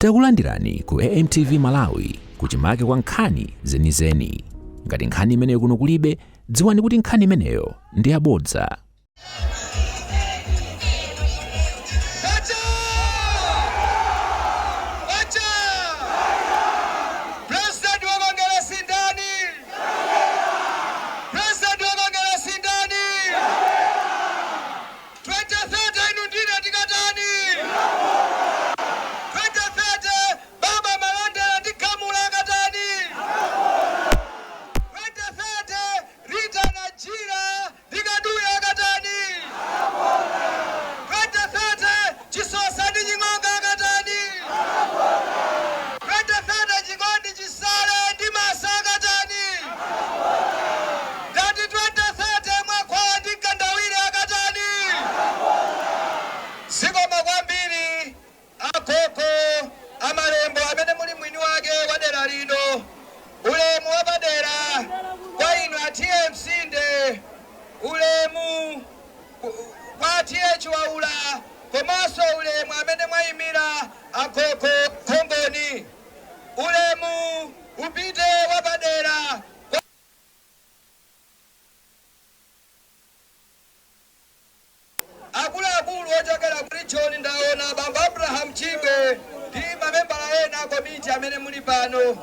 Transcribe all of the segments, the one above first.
Takulandirani ku AMTV Malawi, kuchimake kwa nkhani zenizeni. Ngati nkhani imeneyo kuno kulibe, dziwani kuti nkhani imeneyo ndi yabodza. Kwacha! Kwacha! President wa Kongeresi ndani? President wa Kongeresi ndani? 2030 inu ndine tikatani? 2030 Baba Malondera ndi Khamula akatani? 2030 Rita Najira ndi Kaduya akatani? 2030 Chisosa ndi Ching'onga akatani? 2030 Chikondi Chisale ndi Masa akatani? Ndati 2030 Mwakhwawa ndi Mkandawire akatani? Zikomo kwambiri, agogo amalembo amene muli mwini wake wa dera lino. Ulemu wapadera kwa inu a T/A Msinde, ulemu kwa T/A Chiwaula, komanso ulemu amene mwayimira agogo Khongoni. Ulemu upite wapadera kwa akuluakulu ochokera ku region. Ndaona Bambo Abraham Chibwe ndi mamembala ena a komiti amene muli pano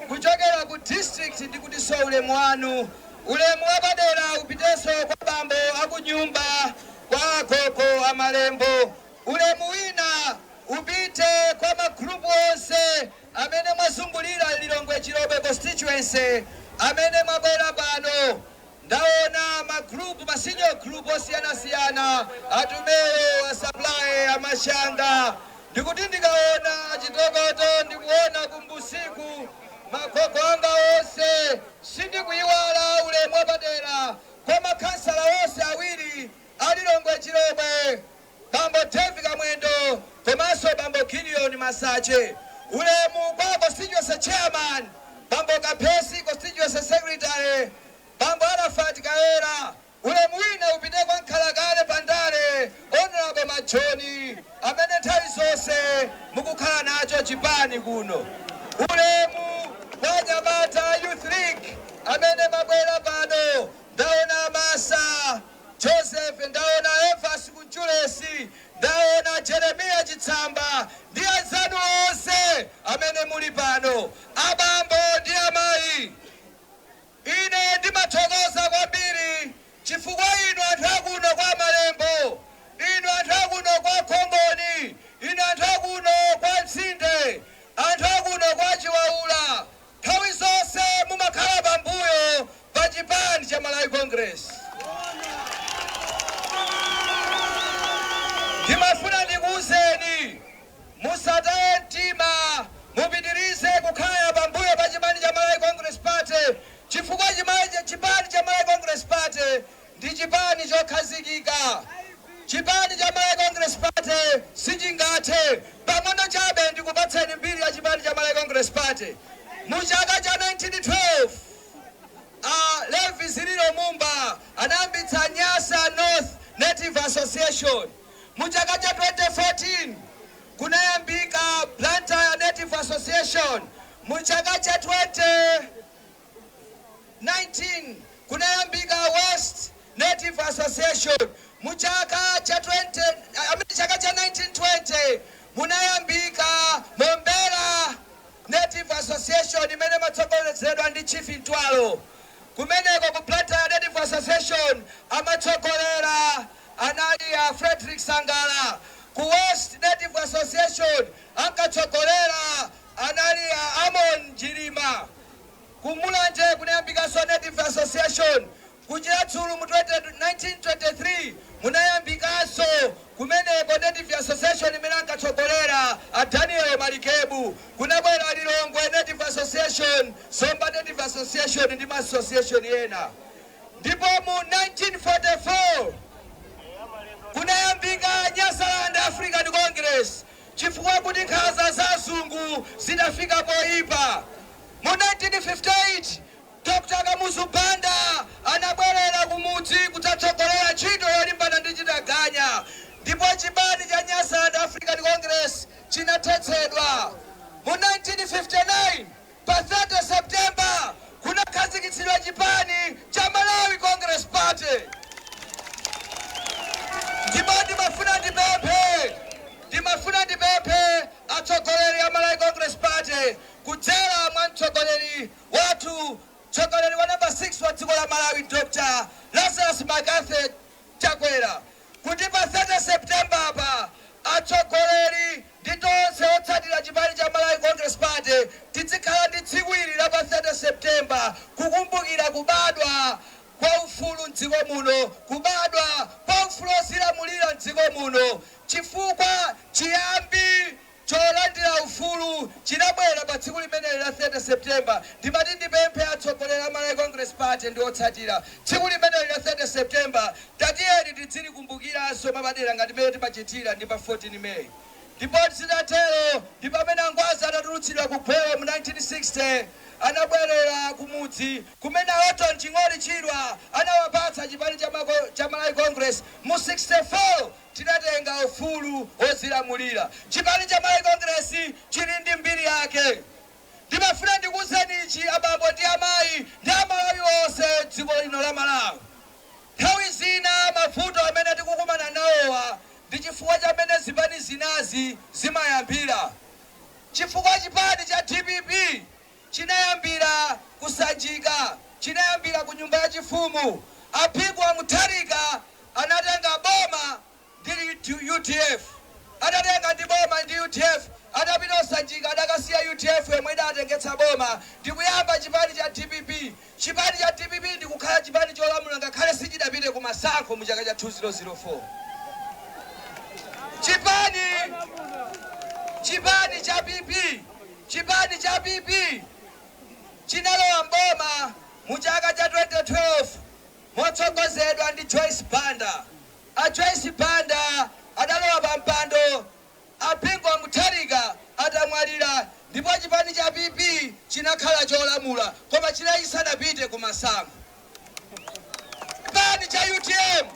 kuchokera ku district, ndikutinso ulemu wanu. Ulemu wapadera upitenso kwa bambo akunyumba kwa agogo amalembo. Ulemu wina upite kwa magrupu onse amene mwazungulira Lilongwe Chilobwe constituency amene mwabwera pano. Ndaona magrupu, ma senior group osiyanasiyana, atumeyo, asaplaye, amashanga. Ndikuti ndikaona Chitokoto, ndikuona kumbusiku magogo anga onse, sindikuyiwala. Ulemu wapadera kwa makhansala onse awiri a Lilongwe Chilobwe, Bambo David Kamwendo komanso Bambo Gideon Masache. Ulemu kwa constituency chairman, Bambo Kaphesi, constituency secretary, Bambo Arafat Kaera. Ulemu wina upite kwa nkhalakale pandale, Honorable Majoni, amene nthawi zonse mukukhala nacho chipani kuno. Ulemu kwa Nyamata Youth League amene mabwera pano. Ndaona Masa Joseph, ndaona Evas Kunchulesi, ndaona Jeremiya Chitsamba ndi anzanu onse amene muli pano. Abambo ndi amayi, ine ndimathokoza kwambiri chifukwa inu anthu akuno kwa Malembo, inu anthu akuno kwa Khongoni, inu anthu akuno kwa Mtsinde, anthu akuno kwa Chiwaula, nthawi zonse mumakhala pambuyo pa chipani cha Malawi Congress. Ndimafuna ndikuwuzeni, musataye mtima, mupitirize kukhala pambuyo pa chipani cha Malawi Congress Party, chifukwa chipani cha Malawi Congress Party ndi chipani chokhazikika. Chipani cha Malawi Congress Party sichingathe. Pang'ono chabe ndikupatseni mbiri ya chipani cha Malawi Congress Party. Mu chaka cha 1912, a Levi Zililo Mumba anayambitsa Nyasa North Native Association. Mu chaka cha 2014 kunayambika Blantyre Native Association. Mu chaka cha 2019 kunayambika West Native Association. Mu chaka cha 20, I mean, chaka cha 1920 munayambika Mombera Native Association imene matsogolezedwa ndi Chief Ntwalo. Kumeneko ku Blantyre Native Association amatsogolera anali a Frederick Sangala. Ku West Native Association ankatsogolera anali a Amon Jilima. Kumulanje kunayambikanso Native Association. Kuchiratsulu mu 1923 munayambikanso kumeneko Native Association imene ankatsogolera a Daniel Malikebu. Kunabwera Lilongwe Native Association, Zomba Native Association ndi ma association ena. Ndipo mu 1944 kunayambika Nyasaland African Congress, chifukwa kuti nkhanza za azungu zidafika poyipa. Mu 1958 Dr Kamuzu Banda anabwerera kumudzi kudzatsogolera ntchito yolimbana ndi chitaganya, ndipo chipani cha Nyasaland African Congress chinathetsedwa. 1959 pa 30 September kunakhazikitsidwa chipani cha Malawi Congress Party. Ndipo ndimafuna ndipemphe atsogoleri a Malawi Congress Party kudzera mwa mtsogoleri wathu, mtsogoleri wa namba 6 wa dziko la Malawi, Dr Lazarus McCarthy Chakwera, kuti pa 30 September apa atsogoleri ndi tonse otsatira chipani cha Malawi Congress Party tizikhala ndi tsiku ili la pa 30 September kukumbukira kubadwa kwa ufulu mdziko muno, kubadwa kwa ufulu ozilamulira mdziko muno, chifukwa chiyambi cholandira ufulu chinabwera pa tsiku limeneli la 30 September. Ndimati ndipemphe atsogoleri a Malawi Congress Party ndi otsatira, tsiku limeneli la 30 September tatiyeni tizilikumbukiranso mapadera ngati mmene timachitira ndi pa 14 May. Ndipo zitatero ndi pamene Angwazi atatulutsidwa ku Khwewo mu 1960 anabwerera kumudzi, kumene Orton Ching'oli Chirwa anawapatsa chipani cha Malawi Congress. Mu 64 tinatenga ufulu wozilamulira. Chipani cha Malawi Congress chili ndi mbiri yake. Ndimafuna ndikuwuzeni ichi, abambo ndi amayi ndi Amalawi onse dziko lino la Malawi: nthawi zina mavuto amene tikukumana nawowa ndi chifukwa chamene zipani zinazi zimayambira, chifukwa chipani cha DPP chinayambira kusanjika, chinayambira ku nyumba yachifumu. A Bingu wa Mutharika anatenga boma ndi UDF, adatenga ndi boma ndi UDF, adapita osanjika, adakasiya UDF yomwe idatengetsa boma ndikuyamba chipani cha DPP. Chipani cha DPP ndikukhala chipani cholamula ngakhale sichidapite ku masankho mu chaka cha 2004. Chipani cha PP chinalowa mboma mu chaka cha 2012 motsogozedwa ndi Joyce Banda. A Joyce Banda adalowa pa mpando a Bingu wa Mutharika atamwalira, ndipo chipani cha PP chinakhala cholamula, koma chinali chisanapite ku masankho. Chipani cha UTM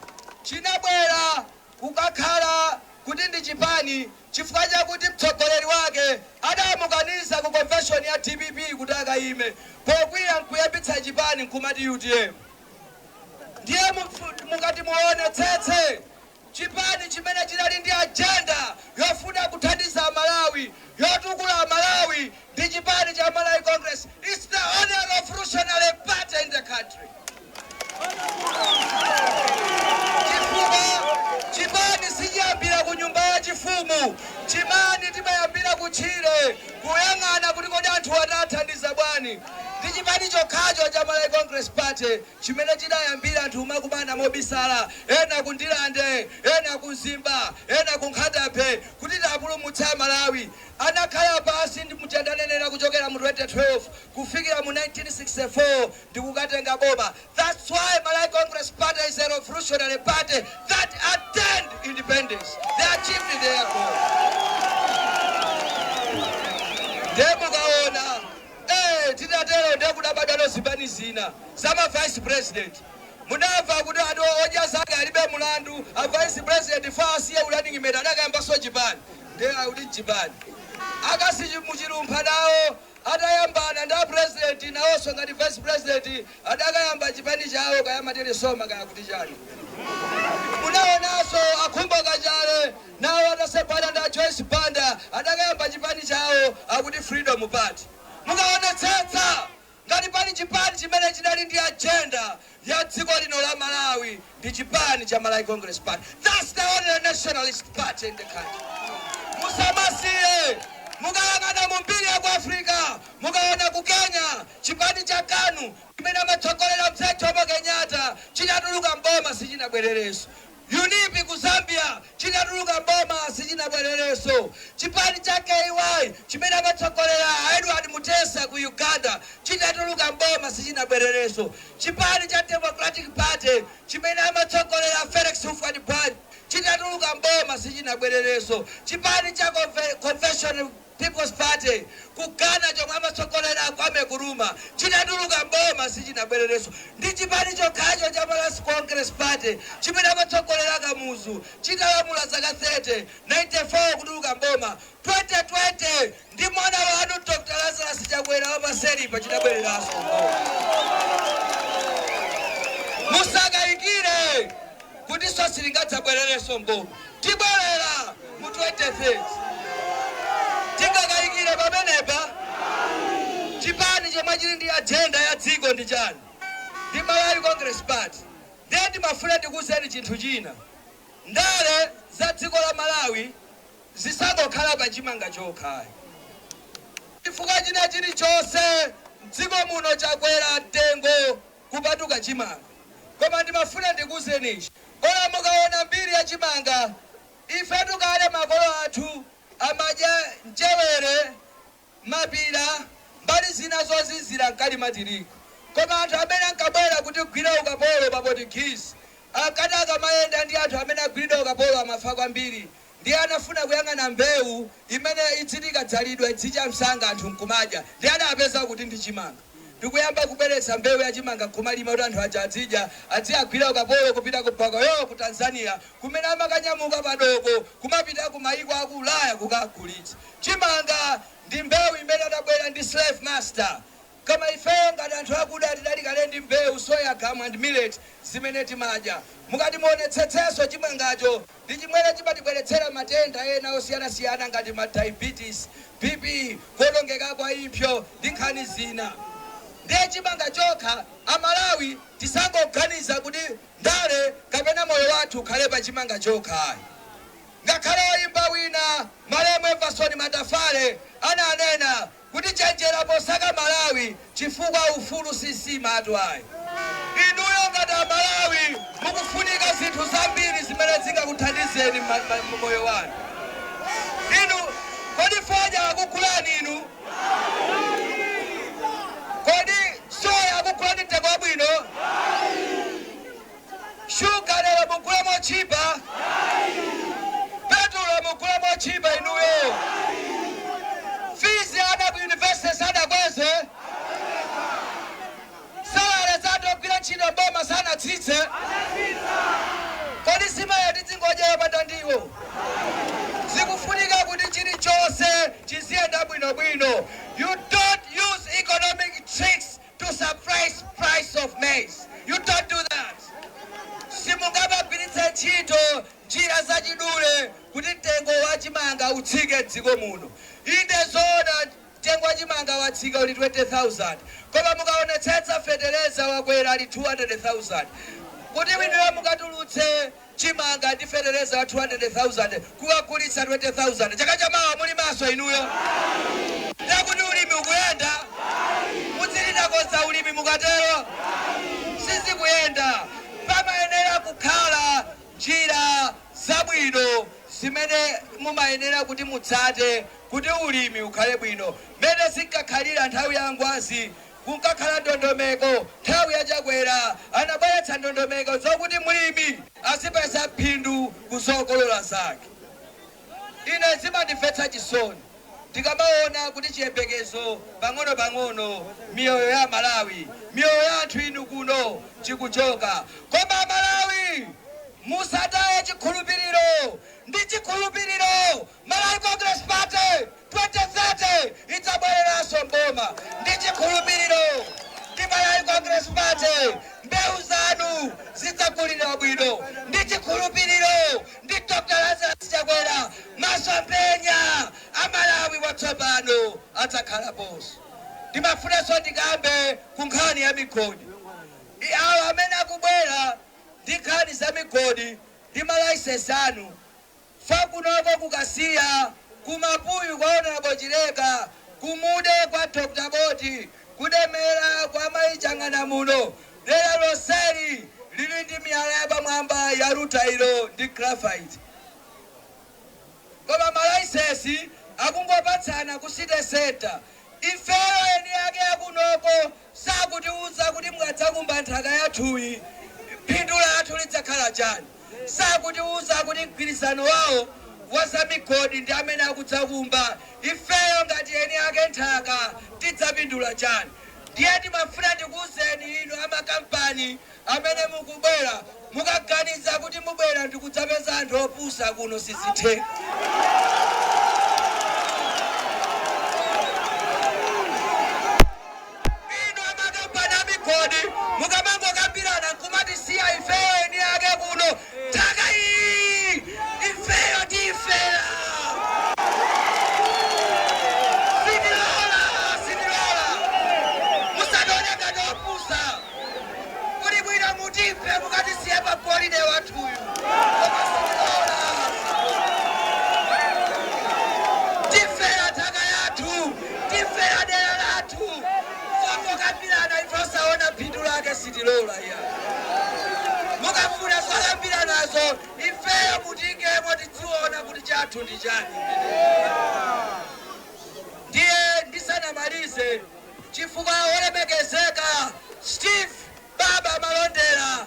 chinabwera kukakhala kuti ndi chipani chifukwa chakuti mtsogoleri wake adamukaniza ku convention ya DPP kuti akayime, pokwiya nkuyambitsa chipani nkumati UTM. Ndiye mukati muonetsetse, chipani chimene chinali ndi agenda yofuna kuthandiza Malawi, yotukula Malawi, ndi chipani cha Malawi Congress. It's the only revolutionary party in the country, chifukwa chipani sichiyambira ku nyumba ya chifumu. Chimani timayambira kutchire, kuyang'ana kuti kodi anthu atathandiza bwanji. Ndi chipani chokhacho cha Malawi Congress Party chimene chidayambira anthu umakumana mobisala, ena ku Ndilande, ena ku Mzimba, ena ku Nkhata Bay, kuti tapulumutsa Malawi. Anakhala pasi ndi muchandanenera kuchokera mu 2012 kufikira mu 1964 ndikukatenga boma. That's why Malawi Congress Party is a revolutionary party that attained independence. They achieved their goal. Ndiye mukaona titatero ndiye kudabadwano zipani zina zama vice president. Munamva kuti ati Odya Zake Alibe Mulandu, a vice president fa asiye running mate, adakayambaso chipani, ndiye akuti chipani akasi muchilumpha nawo atayambana ndi a president, nawonso ngati vice president adakayamba chipani chawo, kaya soma kaya kuti chani. Munaonanso a Khumbo Kachali nawo atasepana ndi a Joyce Banda adakayamba chipani chawo akuti Freedom Party. Mukaonetsetsa, ngati pali chipani chimene chinali ndi agenda ya dziko lino la Malawi, ndi chipani cha Malawi Congress Party. That's the only nationalist party in the country. Musamasiye. Mukayang'ana mu mbiri ya ku Africa, mukaona ku Kenya, chipani cha KANU chimene amatsogolera mzee Jomo Kenyatta chinatuluka mboma, sichinabwererenso. UNIP ku Zambia chinatuluka mboma, sichinabwererenso. Chipani cha KY chimene amatsogolera Edward Mutesa ku Uganda chinatuluka mboma, sichinabwererenso. Chipani cha Democratic Party chimene amatsogolera Felix Houphouët Boigny chinatuluka mboma, sichinabwererenso. Chipani cha Convention People's Party ku Ghana chomwe amatsogolera Kwame Nkrumah chinatuluka mboma, sichinabwererenso. Ndi chipani chokhacho cha Malawi Congress Party chimene amatsogolera Kamuzu chitalamula zaka 30, 94 kutuluka mboma, 2020 ndi mwana wanu Dr. paselipa chidabwereranso mboma. Musakayikire kuti so silingadzabwererenso mboma. Tibwerera mu 2030. Tingakayikire pamenepa? Chipani chomwe chili ndi agenda ya dziko ndi chani? Ndi Malawi Congress Party. Ndiye ndimafuna ndikuwuzeni chinthu china. Ndale za dziko la Malawi zisangokhala pa chimanga chokhayo, chifukwa china chilichonse mdziko muno chakwera mtengo kupatuka chimanga. Koma ndimafuna ndikuwuzeni, ola mukaona mbiri ya chimanga, ife tukale makolo athu amadya mchewere, mapira, mbali zina zozizira mkalima tirigu. Koma anthu amene ankabwera kuti kugwira ukapolo pa Portuguese ankati akamayenda ndi anthu amene agwiridwa ukapolo amafa kwambiri. Ndiye anafuna kuyang'ana mbewu imene idziti ikadzalidwa idzicha msanga, anthu nkumadya. Ndiye anapeza kuti ndi chimanga, ndikuyamba kubweretsa mbewu ya chimanga nkumalima kuti anthu aja azidya, aziyagwira ukapolo kupita ku Bagamoyo ku Tanzania, kumene amakanyamuka padoko kumapita ku mayiko aku Ulaya kukagulitsa. Chimanga ndi mbewu imene adabwera ndi slave master. Koma ifeyo ngati anthu akuda tidali kale ndi mbewu, sorghum and millet, zimene timadya. Mukati muonetsetsenso, chimangacho ndi chimwene chimatibweretsera matenda ena osiyanasiyana ngati ma diabetes, BP, kuwonongeka kwa impsyo ndi nkhani zina. Ndiye chimanga chokha, Amalawi, tisangoganiza kuti ndale kapena moyo wathu ukhale pa chimanga chokha. Ngakhale oyimba wina, malemu Everson Matafale, ananena kuti chenjera posaka Malawi, chifukwa ufulu sisima atu ayi. Inuyo ngati Amalawi mukufunika zinthu zambiri zimene zingakuthandizeni mmoyo wanu. Inu, kodi fodya akugulani inu? Kodi soya akugulani mtengo wabwino? Shuga lero mugula mochipa? Petulo mugula mochipa inuyo? Fees ana ku university sadakweze? Salary za anthu ogwira ntchito mboma sanatsitse? Kodi simayo tidzingodya yopanda ndiwo? Zikufunika kuti chilichonse chiziyenda bwinobwino. You don't use economic tricks to suppress price of maize. You don't do that. Simungapagwiritse ntchito njira zachidule kuti mtengo wa chimanga utsike mdziko muno. Inde, zoona, mtengo wa chimanga watsika, uli 20,000, koma mukaonetsetsa fetereza wakwera, ali 200,000. Kuti inuyo mukatulutse chimanga ndi fetereza wa 200,000 kukagulitsa 20,000, chaka chamawa muli maso inuyo? Ndakuti ulimi ukuyenda? Mudzilita konza ulimi mukatero? Sizikuyenda. Pamayenera kukhala njira zabwino zimene mumayenera kuti mutsate kuti ulimi ukhale bwino. Mmene zinkakhalira nthawi ya Ngwazi, kunkakhala ndondomeko. Nthawi yaChakwera anabweretsa ndondomeko zokuti mlimi azipeza phindu kuzokolola zake. Ine zimandimvetsa chisoni ndikamaona kuti chiyembekezo pang'ono-pang'ono, miyoyo ya Malawi, miyoyo ya anthu inu kuno chikuchoka. Koma Malawi, musataye chikhulupiriro. Ndi chikhulupiriro, Malawi Congress Party 2030 idzabwereranso mboma. Ndi chikhulupiriro, ndi Malawi Congress Party, mbewu zanu zidzagulidwa bwino. Ndi chikhulupiriro, ndi Dr Lazarus Chakwera, masomphenya a Malawi watsopano adzakhalaponso. Ndimafunanso ndikambe ku nkhani ya migodi. Awo amene akubwera ndi nkhani za migodi ndi ma licence anu, fa kunoko kukasiya, kumapuyu kwa Honorable Chileka, kumude kwa Dr Boti, kudemera kwa Mayichang'ana muno, dera lonseli lili ndi miyala yapamwamba ya rutile ndi graphite, koma ma licence akungopatsana ku city center. Ifeyo eni ake akunoko sakutiuza kuti mukadzakumba nthaka yathuyi phindu lathu lidzakhala chani. Sakutiuza kuti mgwirizano wawo wa zamigodi ndi amene akudzakumba, ifeyo ngati eni ake nthaka tidzapindula chani? Ndiye timafuna ndikuwuzeni inu amakampani amene mukubwera, mukaganiza kuti mubwera ndikudzapeza anthu opusa kuno, sizitheka. Kodi mukamangokambirana nkumatisiya ifeyo eni ake kuno, nthaka iyi ifeyo tifera. Sitilola, sitilola. Musatione ngati opusa. Kuli bwino mutiphe mukatisiye pa golide wathuyu, koma sitilola. Tifera nthaka yathu, tifera dera lathu. Zongokambirana ife osaona phindu lake sitilola iya. Mukafuna zokambiranazo, ifeyo mutingemo tidziona kuti chathu ndi chani. Ndiye ndisanamalize, chifukwa olemekezeka Steve Baba Malondera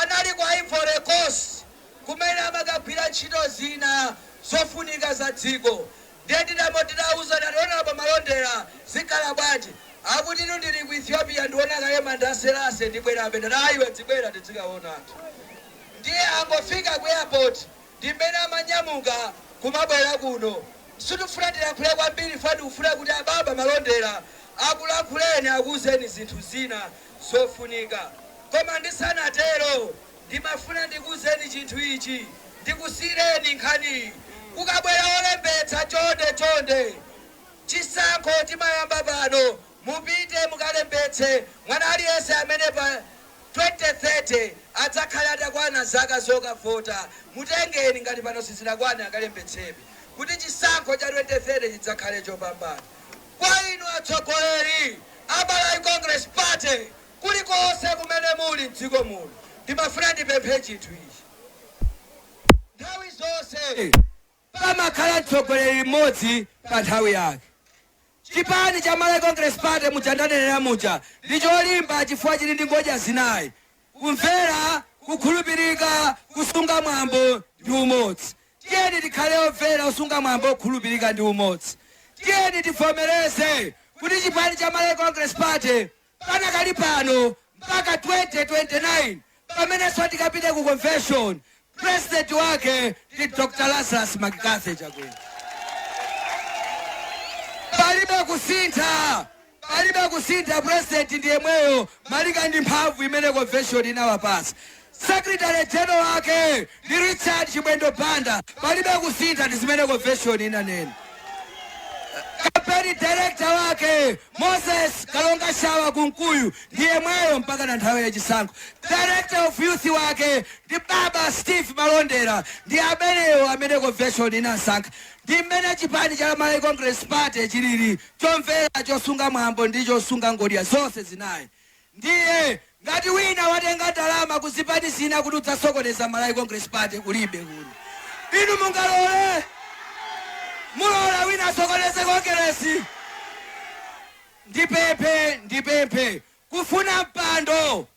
anali kwa Ivory Coast kumene amakagwira ntchito zina zofunika za dziko, ndiye ndinamo ndinauza ndati, "Honourable Malondera, zikhala bwanji?" Akuti, "Inu, ndili ku Ethiopia, ndiona kaye mandaselase, ndibwerabe." Ndati, "Ayiwe, dzibwera tidzikaona anthu." Ndiye angofika ku airport, ndimene amanyamuka kumabwera kuno. Sitifuna tilankhule kwambiri, fa tikufuna kuti ababa Malondera akulankhuleni, akuwuzeni zinthu zina zofunika. Koma ndisanatero, ndimafuna ndikuwuzeni chinthu ichi, ndikusiyireni nkhaniyi. Kukabwera olembetsa, chonde chonde, chisankho timayamba pano, mupite mukalembetse mwana aliyense amene pa 2030 adzakhala atakwana zaka zokavota. Mutengeni, ngati pano sizinakwana akalembetsebe, kuti chisankho cha 2030 chidzakhale chopambana. Kwa inu atsogoleri a Malawi Congress Party kulikonse kumene muli mdziko muno, ndimafuna ndipemphe chinthu ichi. Nthawi zonse pamakhala mtsogoleri mmodzi pa nthawi yake. Chipani cha Malawi Congress Party, muja ndanenera muja, ndi cholimba chifukwa chili ndi ngodya zinayi: kumvera, kukhulupirika, kusunga mwambo ndi umodzi. Tiyeni tikhale omvera, osunga mwambo, okhulupirika ndi umodzi. Tiyeni tivomereze kuti chipani cha Malawi Congress Party panakali pano mpaka 2029, pamenenso tikapite ku convention, president wake ndi Dr Lazarus McCarthy Chakwera. Palibe kusintha, palibe kusintha. President ndi yemweyo malinga ndi mphamvu imene convention inawapasa. Secretary general wake ndi Richard Chimwendo Banda. Palibe kusintha, ndi zimene convention inanena. Campaign director wake Moses Kalonga Shawa Kunkuyu ndi yemweyo mpaka na nthawi yachisankho. Director of youth wake ndi baba Steve Malondera, ndi ameneyo amene convention inasankha. Ndi mmene chipani cha Malawi Congress Party chilili, chomvera, chosunga mwambo ndi chosunga ngodya zonse zinayi. Ndiye ngati wina watenga ndalama kuzipani zina kuti udzasokoneza Malawi Congress Party, kulibe kuno. Inu mungalole? Mulola wina asokoneze Kongeresi? Ndipemphe, ndipemphe, kufuna mpando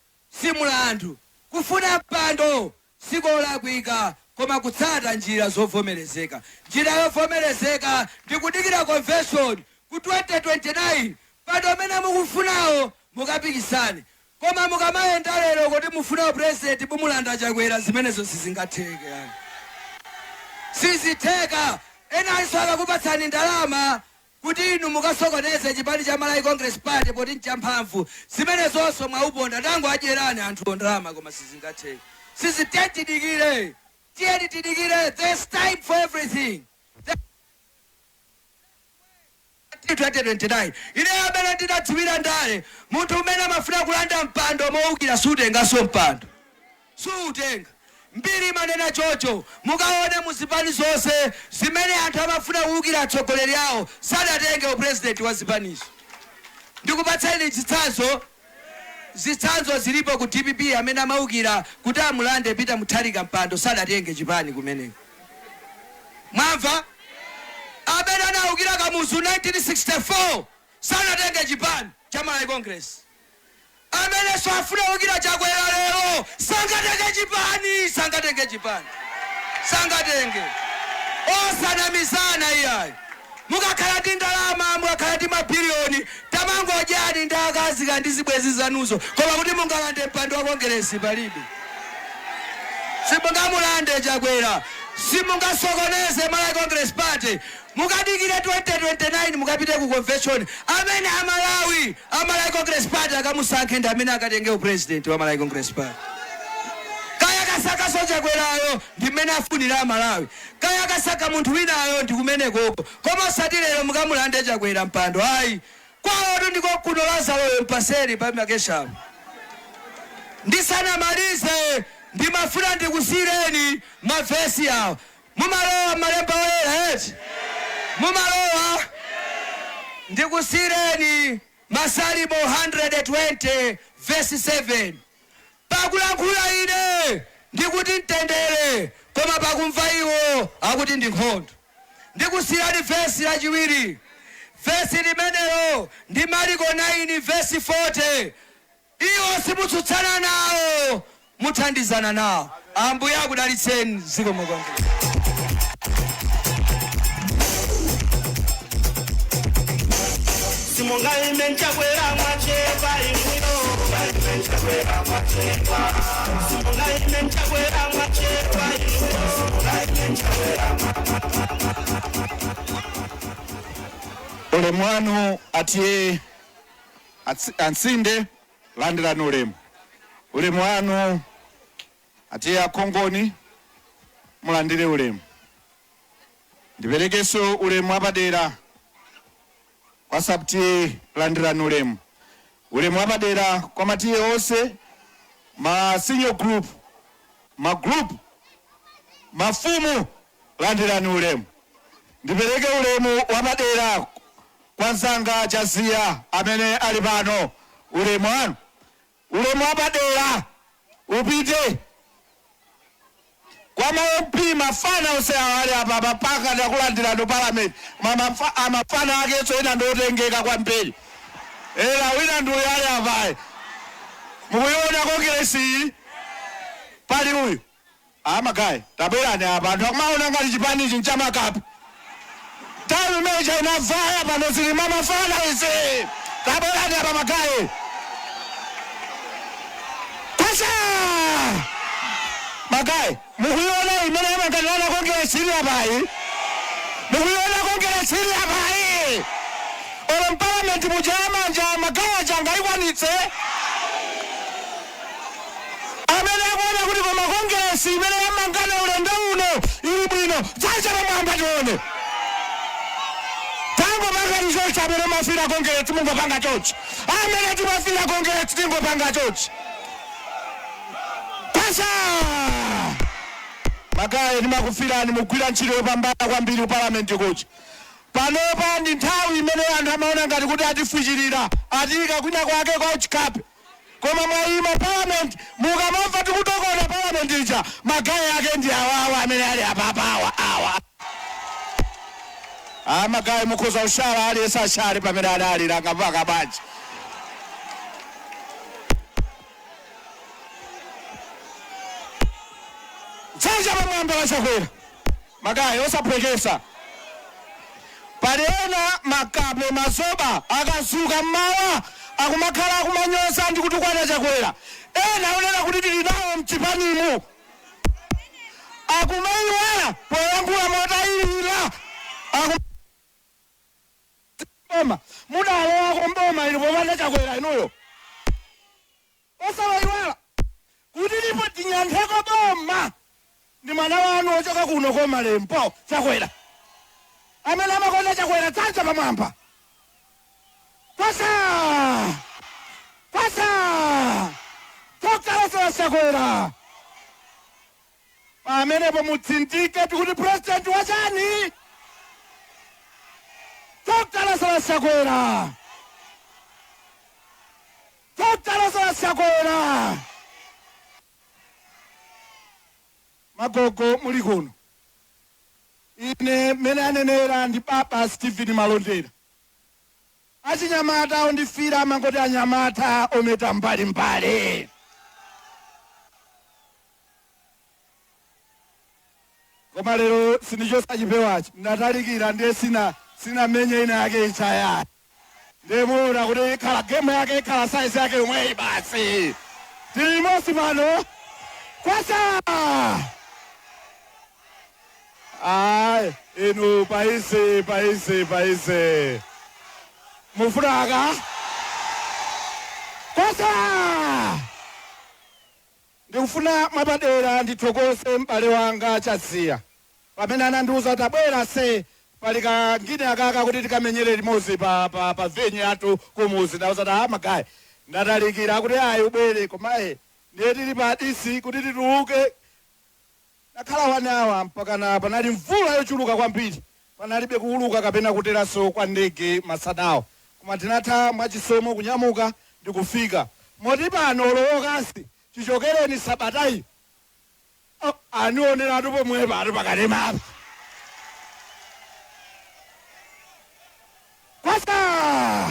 si mulandu, kufuna mpando sikolakwika, koma kutsata njira zovomerezeka. Njira yovomerezeka ndi kudikira convention ku 2029, mpando umene mukufunawo mukapikisane. Koma mukamayenda lero kuti mufuna president, mumulanda Chakwera, zimenezo sizingatheke yani, sizitheka. Enanso akakupatsani ndalama kuti inu mukasokoneze chipani cha Malawi Congress Party poti nchamphamvu, zimenezonso mwauponda. Tango adyerani anthu ndalama, koma sizingatheke, sizithe. Tidikire, tiyeni tidikire. There's time for everything. 2029, ine amene ndinadziwira ndale, munthu umene amafuna kulanda mpando mowukira sutenganso mpando, suutenga. Mbiri imanena chocho. Mukaone muzipani zonse zimene anthu amafuna kuwukira atsogoleri awo, sadatenge upurezidenti wa zipanizo. Ndikupatseni zitsanzo. Zitsanzo zilipo ku DPP, amene amawukira kuti amulande Peter Mutharika mpando sadatenge chipani kumeneko. Mwamva? Amene anawukira Kamuzu 1964 sanatenge chipani cha Malawi Congress. Amenenso afuna kuwukira Chakwera lero sangatenge chipani, sangatenge chipani, sangatenge. Osanamizana iyayi. Mukakhala ndi ndalama, mukakhala ndi mabiliyoni, tamangodyani ndi akazi ndi zibwenzi zanuzo, koma kuti mungalande mpando wa Kongeresi, palibe. Simungamulande Chakwera, simungasokoneze Malawi Congress Party. Mukadikire 2029, mukapite ku convention. Amene Amalawi, Amalawi Congress Party akamusankhe ndi amene akatenge upresident wa Malawi Congress Party. Kaya kasakaso Chakwerayo, ndi mmene afunira Amalawi. Kaya kasaka munthu winayo, ndi kumenekoko, koma osati lero mukamulande Chakwera mpando, ayi. Kwawotu ndiko kuno. Lazaroyo mpaseri pa makeshapo. Ndisanamalize, ndimafuna ndikusiyireni mavesi awo. Mumalowa malemba oyera eti? Mumalowa? Ndikusiyireni Masalimo 120 vesi 7: "Pakulankhula ine ndikuti mtendere, koma pakumva iwo akuti ndi nkhondo." Ndikusiyirani vesi lachiwiri. Vesi limenelo ndi Mariko 9 vesi 40: "Iwo simutsutsana nawo, muthandizana nawo." Ambuye akudalitseni. Zikomo kwambiri. Simungaime nchakwera, mwachepa inuyo. Simungaime nchakwera, mwachepa inuyo. Ulemu wanu, atiye ansinde, landirani ulemu. Ulemu wanu, atiye akhongoni, mulandire ulemu. Ndiperekenso ulemu wapadera kwa sub-T/A, landirani ulemu. Ulemu wapadera kwa ma T/A onse, ma senior group, ma group, mafumu, landirani ulemu. Ndipereke ulemu wapadera kwa mzanga Chaziya amene ali pano, ulemu wanu. Ulemu wapadera upite kwa ma MP, mafana onse awa ali apa mapaka ndakulandirani parliament. Amafana akenso ena ndiotengeka kwambiri, era wina ndi uyu ali apayi. Mukuiona Congress iyi? Pali uyu amagayi, tabwerani apa. Anthu akumaona ngati chipanichi nchamakapi. Nthawi imeneja inavaya, pano zili mamafana izi. Tabwerani apa, magayi. Kwasha magayi, mukuiona imene amanganirana Congress ili apayi? Mukuiona Congress ili apayi? Olo mpalamenti muja amanja magayi aja angayikwanitse? Amene akuona kuti koma Congress imene yamangana ulendo uno ili bwino, dzanja pamwamba tione. Tangopanga chochi. Amene mafira Congress, mungopanga chochi. Amene timafira Congress, tingopanga chochi. Kwasha magayi, ndimakufirani. Mugwira ntchito yopambana kwambiri ku palamenti kuchi. Panopa ndi nthawi imene anthu amaona ngati kuti atifuchirira, atiyika kwina kwake kwa uchikape, koma mwayima palamenti. Mukamamva tikutokota palamenti ija, magayi ake ndi awawa amene ali apapa, awa awa. Amagayi, mukhoza ushala, aliyense ashale pamene adali langapaka bwanji. Dzanja pamwamba lachakwera. Magayi, osaphwekesa. Pali ena makape, mazoba, akazuka mmawa akumakhala akumanyoza ndi kutukwana Chakwera. Ena onena kuti tili nawo mchipanimu akumayiwala poyankhula motayirira boma. Mudalowako mboma ili popanda Chakwera inuyo? Osawayiwala kuti lipo tinyankheko boma ndi mwana wanu ochoka kuno komalempo, Chakwera. Amene amakonda Chakwera, dzanja pamwamba. Kwasa, kwasa! Dr. Lazarus Chakwera. Pamenepo mutsindike tikuti president wachani? Dr. Lazarus Chakwera, Dr. Lazarus Chakwera. Magogo muli kuno, ine mmene anenera ndi Papa Stephen Malondera. Achinyamata ondifira amangoti anyamata ometa mbalimbali, koma lero sindichosa chipewachi. Ndatalikira, ndiye sinamenye ina yake ichaya. Ndimuona kuti ikhala game yake, ikhala size yake yomweyi basi. Tili limodzi pano. Kwasa! Ayi, inu paise paise paise. Mufunaka? Kosa! Ndikufuna mwapadera ndithokoze m'bale wanga Chaziya. Pamene anandiwuza kuti abwera se pali kangine akaka kuti tikamenyere limodzi pa venue yathu kumuzi, ndawuza kuti ah magayi ndatalikira kuti ayi ubwere, koma ndiye tili pa disi kuti tituluke. Nakhala wanawa mpaka na panali mvula yochuluka kwambiri, panalibe kuuluka kapena kuteranso kwa ndege masanawo, koma tinatha mwachisomo kunyamuka ndi kufika. Moti pano lowokasi chichokereni sabatayi. Oh, anioneratu pomwe pano pakati mapa. Kwasa!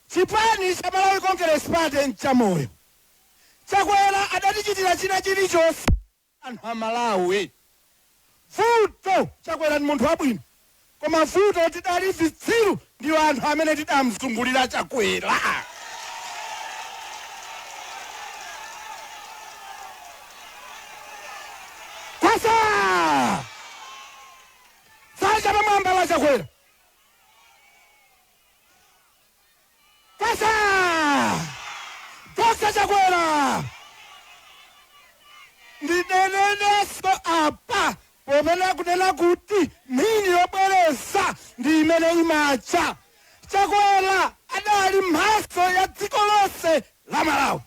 Chipani cha Malawi Congress Party nchamoyo. Chakwera adatichitira china chilichonse anthu a Malawi. Vuto Chakwera ni munthu wabwino, koma vuto tidali zitsiru ndiwo anthu amene tidamzungulira Chakwera. Kwasa! Sacha pamwamba la Chakwera. Kwasa! Dr. Chakwera! Ndineneneso apa popena kunena kuti mphini yobwereza ndi imene imacha. Chakwera adali mphatso ya dziko lonse la Malawi,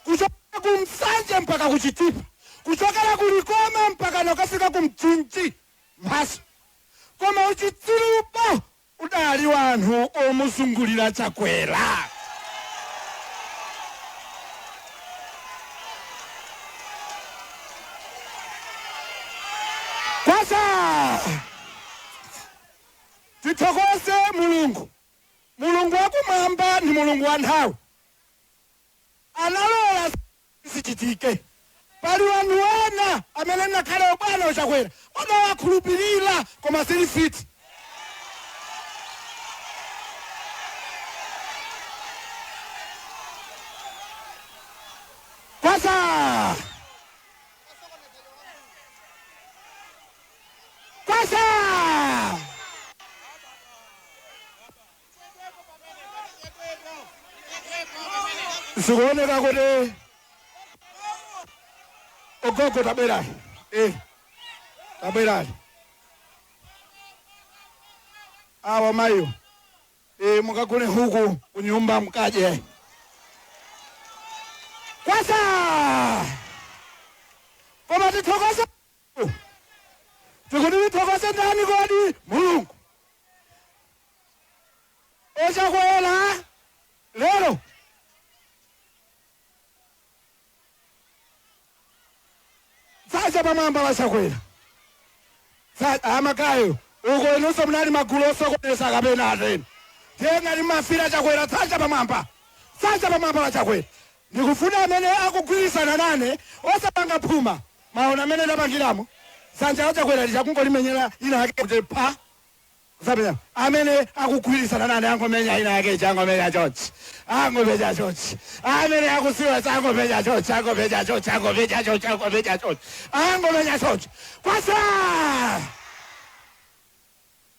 kuchokera ku Msanje mpaka ku Chitipa, kuchokera ku Likoma mpaka nakafika ku Mchinji, mphatso. Koma uchitsirupo udali wanthu omuzungulira Chakwera. Kwasa! Tithokoze Mulungu. Mulungu wakumwamba ndi Mulungu wa nthawi. Analola zichitike. Pali wanthu ena amene nakhale ubwana uchakwera odawakhulupirira koma sili fiti. Kwasa! Kwasa! Zikuoneka kuti ogogo tabwerani. Tabwerani. Awa mayo. Mukagule huku kunyumba mkaje. Kwasa! Koma tithokoze. Tikuti tithokoze ndani kodi? Mulungu. Ochakwera lero sacha pamwamba vachakwera amakayo uko inonso munali magulu osokonesa kapena ateni tiyengati mafira Chakwera. Sacha pamwamba, sacha pamwamba vachakwera. Ndikufuna amene akugwirizana nane osapanga phuma. Maona amene ndapangiramo sanja la Chakwera lichakungolimenyera ina yake kuti pa kusapenya. Amene akugwirizana nane angomenya ina yake, changomenya chonchi, angomenya chonchi. Amene akusiwa angomenya chonchi, angomenya chonchi, angomenya chonchi, angomenya chonchi, angomenya chonchi. Kwasa!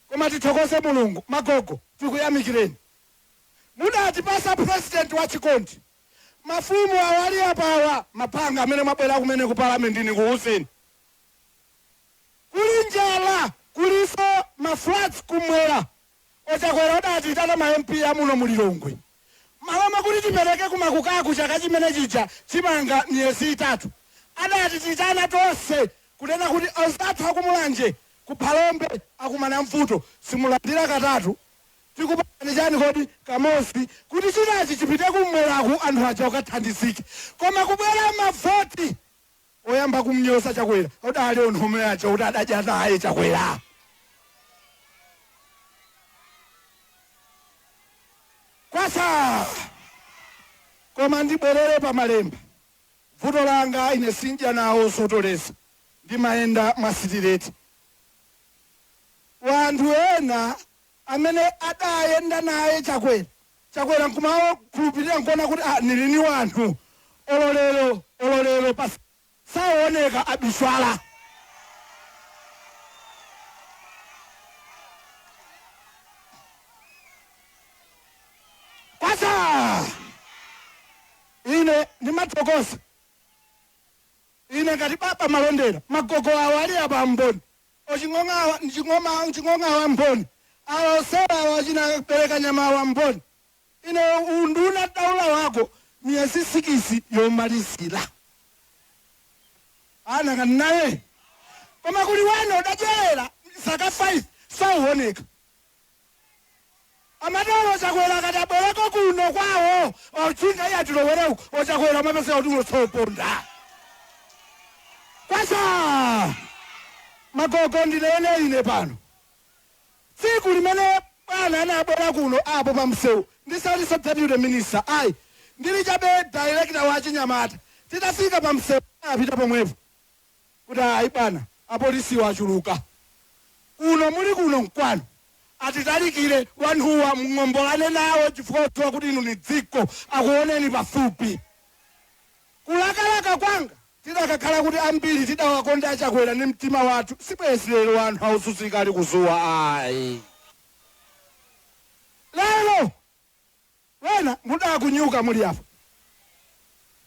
Koma tithokoze Mulungu. Magogo, tikuyamikireni, mudatipasa president wa chikondi. Mafumu awali apawa mapanga amene mwabwera kumene ku palamenti nikuwuzeni, kuli njala, kuliso ma floods kumwera. Ochakwera udati itana ma MP amuno mulilongwe maloma kuti tipereke kumakukaku chaka chimene chija chimanga miyezi 3. Adati titana tonse kunena kuti anzathu akumulanje kuphalombe akumana mvuto, simulandira katatu, tikupani chani kodi kamosi kuti chinachi chipite kumweraku anthu aja ukathandizike. Koma kubwera mavoti oyamba kumnyosa Chakwera udali onthu omwe aja kuti adadya naye Chakwera. Kwasa! Koma ndibwerere pamalemba. Vuto langa ine sinja nawo sotolesa, ndimayenda mwasitireti. Wanthu ena amene adayenda naye Chakwera, Chakwera nkumakhulupirira nkuona kuti nilini wanthu ololero ololero saoneka abiswala. Ndikumathokoza ine ngati Baba Malondera, magogo awo ali apa mboni, oching'ong'awa ching'ong'awa mboni, awa osewa awa achinapereka nyama awa mboni. Ine unduna daula wako miyezi 6 yomalizira ana ngati naye, koma kuli wena udadyerera zaka 5 sauoneka. Amatolo Chakwera akati abwereko kuno kwawo, ochinga iye atilowere uko, oChakwera amapeseka kuti unosoponda kwasa. Magogo, ndinene ine pano, tsiku limene bwana anabwera kuno apo pamsewu, ndisaliso deputy minister ayi, ndili chabe director wa chinyamata, titafika pamsewu apita pomwepo kuti, "Ayi bwana, apolisiwo achuluka kuno, muli kuno mkwano, atitalikire wanthuwa, mng'ombolane nawo chifukwa kudziwa kuti inu ni dziko, akuoneni pafupi." Kulakalaka kwanga tidakakhala kuti ambiri tidawakonda aChakwera ndi mtima wathu, sibwezi lero anthu aususika ali kuzuwa ayi. Lero wena mudakunyuka muli apo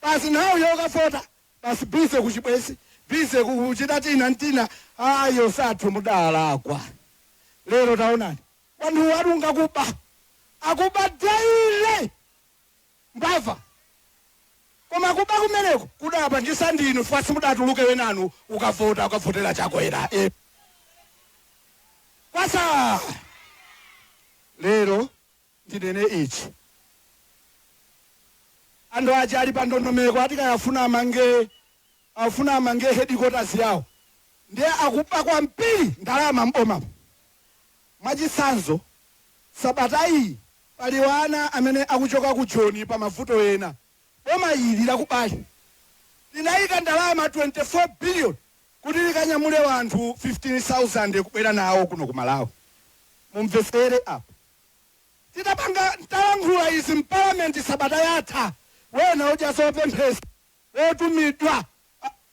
basi, nthawi yokafota basi, busy kuchibwezi, busy kuchita tina ntina, ayo sathu mudalakwa. Lero taonani wanthu warunga kuba, akuba daily, mbava. Koma kuba kumeneko kudapangisa ndinu fasi, mudatuluke wenanu ukavota, ukavotera Chakwera e. Kwasa lero ndinene ichi, anthu aja ali pa ndondomeko, ati kayafuna amange, afuna amange headquarters yawo, ndiye akuba kwambiri ndalama mbomapo. Mwachitsanzo, sabata iyi pali wana amene akuchoka ku Joni pa mavuto ena. Boma ili lakubali linayika ndalama 24 billion kuti likanyamule wanthu 15,000 kubwera nawo kuno ku Malawi. Mumvesere apo, titapanga talankhula izi mpalamenti sabata yatha, wena udya zopemphesa wotumidwa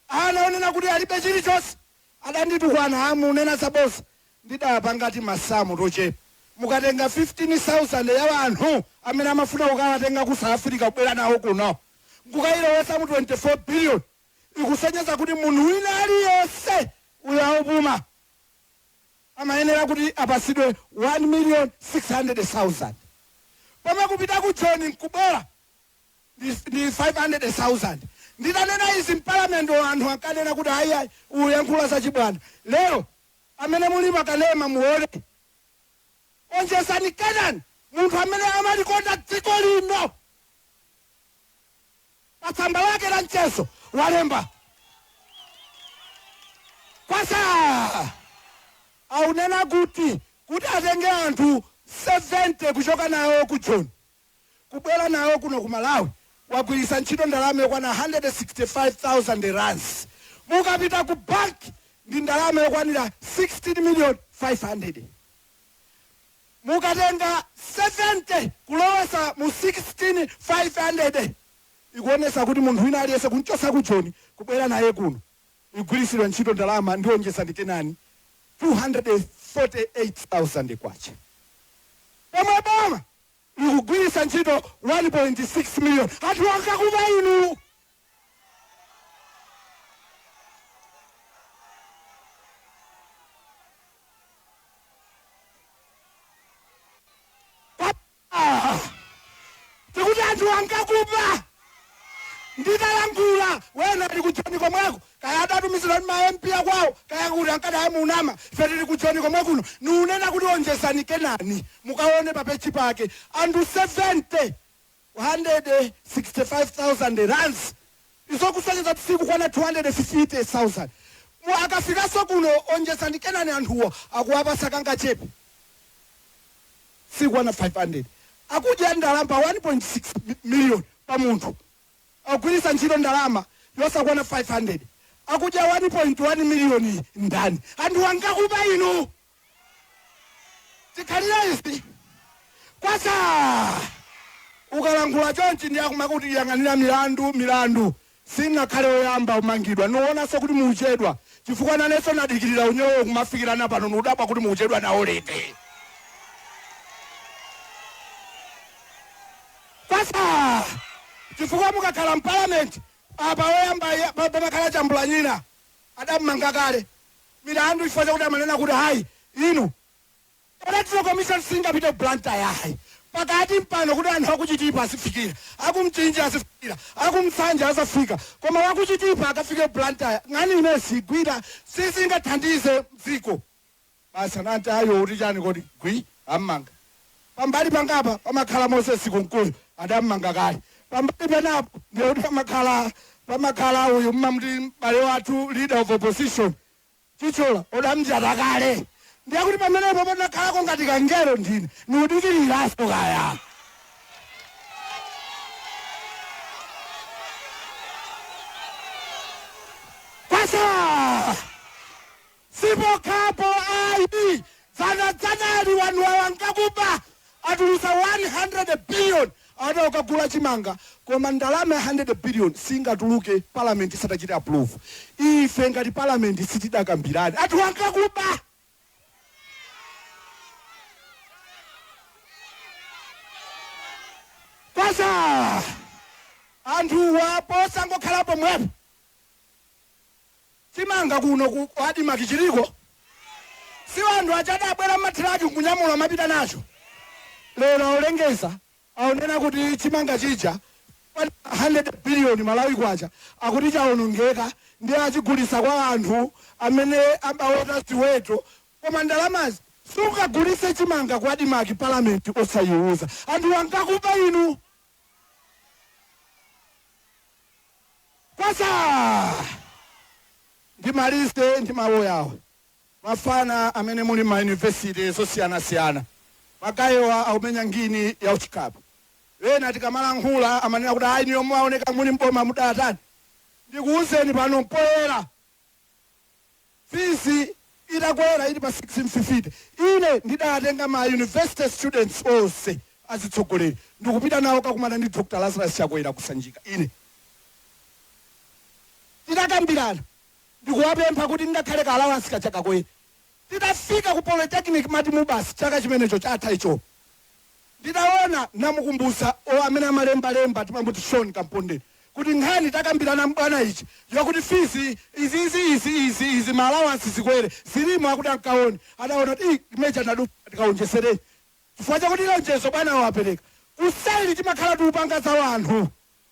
anaonena kuti alibe chilichonse, adanditukwana, amunena zabosa. Ndidapangati masamu tochepa, mukatenga 15,000 ya anthu amene amafuna kukawatenga ku South Africa kubwera nawo kuno, nkukayilowesa mu 24 billion, ikusonyeza kuti munthu wina aliyense uyo aupuma amayenera kuti apasidwe 1 million 600,000, pomwe kupita ku Joni nkubwera ndi 500,000. Nditanena izi mpalamenti, anthu ankanena kuti ayiayi, uyankhula zachibwana. Lero amene muli pakanema muone Onjezani Kenani, munthu amene amalikonda dziko lino, patsamba lake la mchezo walemba kwasa, aunena kuti atenge anthu 70 kuchoka nawo ku Joni kubwera nawo kuno ku Malawi, wagwiritsa ntchito ndalama yokwana 165,000 rands. Mukapita ku banki ndi ndalama yokwanira 16 million 500. Mukatenga 70 kulowesa mu 16,500, ikuonesa kuti munthu wina aliyense kunchosa ku Joni kubwera naye kuno igwiritsidwa ntchito ndalama ndionjeza ndi Kenani 248,000 kwacha, pomwe boma likugwiritsa ntchito 1.6 million. Anthu angakuba inu. Ah, tikuti anthu angakuba. Nditalankhula wena ali kuJoni komweko, kaya adatumizira ndi ma MP akwawo, kaya kuti ankati amunama, ife tili kuJoni komwe kuno. Niunena kuti Onjezani Kenani, mukaone pa page pake, anthu 70, 165,000 rands, izokusonyeza tsiku kwana 250,000. Akafikanso kuno Onjezani Kenani, anthuwo akuwapasa kangachepe, sikwana 500. Akudya ndalama 1.6 million pa munthu, agwiritsa ntchito ndalama yosakwana 500. Akudya 1.1 miliyoni ndani? Anthu angakuba inu. Tikhalira izi kwasa, ukalankhula chonchi ndi akumakuti yang'anira milandu. Milandu sinakhale oyamba umangidwa. Nuonanso kuti muuchedwa, chifukwa nanenso nadikirira unyowo kumafikirana pano, nudabwa kuti muuchedwa nawo lete. Kwasa Chifukwa mukakhala mpalamenti apa, woyamba pamakhala Chambulanyina, adammanga kale milandu chifukwa chakuti amanena kuti hayi, inu, Electoral Commission singapite Blantyre, yayi, pakati mpano kuti anthu akuChitipa azifikira, akuMchinji azifikira, akuMsanja azafika, koma wakuChitipa akafike Blantyre, ng'ani imene sigwira, sizingathandize mdziko. Basi, anati ayo kuti chani kodi, gwi, ammanga. Pambali pangapa pamakhala Moses Kunkuyu, adammanga kale. Pambali penapo ndiyekuti pamakhala uyu mmamuti m'bale wathu, Leader of Opposition Chichola, odamjata kale. Ndiye kuti pamenepo panakhalako ngati kangero, ndine niudikiriraso kaya. Kwasa sipokhapo ayi. Dzanadzanali wanthu awa nkakuba, atulusa 100 billion ata ukagula chimanga, koma ndalama ya 100 billion singatuluke parliament isatachita approve. Ife ngati parliament sitidakambirane. Anthu ankakuba. Kwasa anthuwa posangokhalapo mwepo, chimanga kuno ku ADMARC chiliko, si anthu achadabwera mmathiraki nkunyamula mapita nacho. Lero aulengeza, aunena kuti chimanga chija 100 billion Malawi kwacha akuti chawonongeka, ndi achigulisa kwa anthu amene amaweta ziweto. Koma ndalamazi, sungagulise chimanga ku ADMARC parliament osayiuza. Anthu ankakuba inu. Kwasa ndimalize ndi mawu yawo. Mafana amene muli ma university zosiyanasiyana, magayiwa akumenya ngini ya uchikapu. Ena tikamalankhula amanena kuti ayi, niyo mumaoneka muli mboma mudatani. Ndikuwuzeni pano mpoyera, fees itakwera ili pa 1650, ine ndidatenga ma university students onse azitsogoleri ndikupita nawo kakumana ndi Dr Lazarus Chakwera kuSanjika. Ine titakambirana, ndikuwapempha kuti ngakhale ka allowance kachakakwera. Titafika ku Polytechnic mati mubasi chaka chimenecho chatha icho, nditaona namukumbusa o amene amalembalemba, timambuti Sean Kampondeni, kuti nkhani takambirana mbwana ichi yakuti fees izi izi izi izi izi, ma allowance zikwere, zilimo. Akuti ankaone, adaona kuti imeja ndadu tikaonjesereni, chifukwa chakuti lonjezo bwana wapereka. Kuseli timakhala tikupanga za wanthu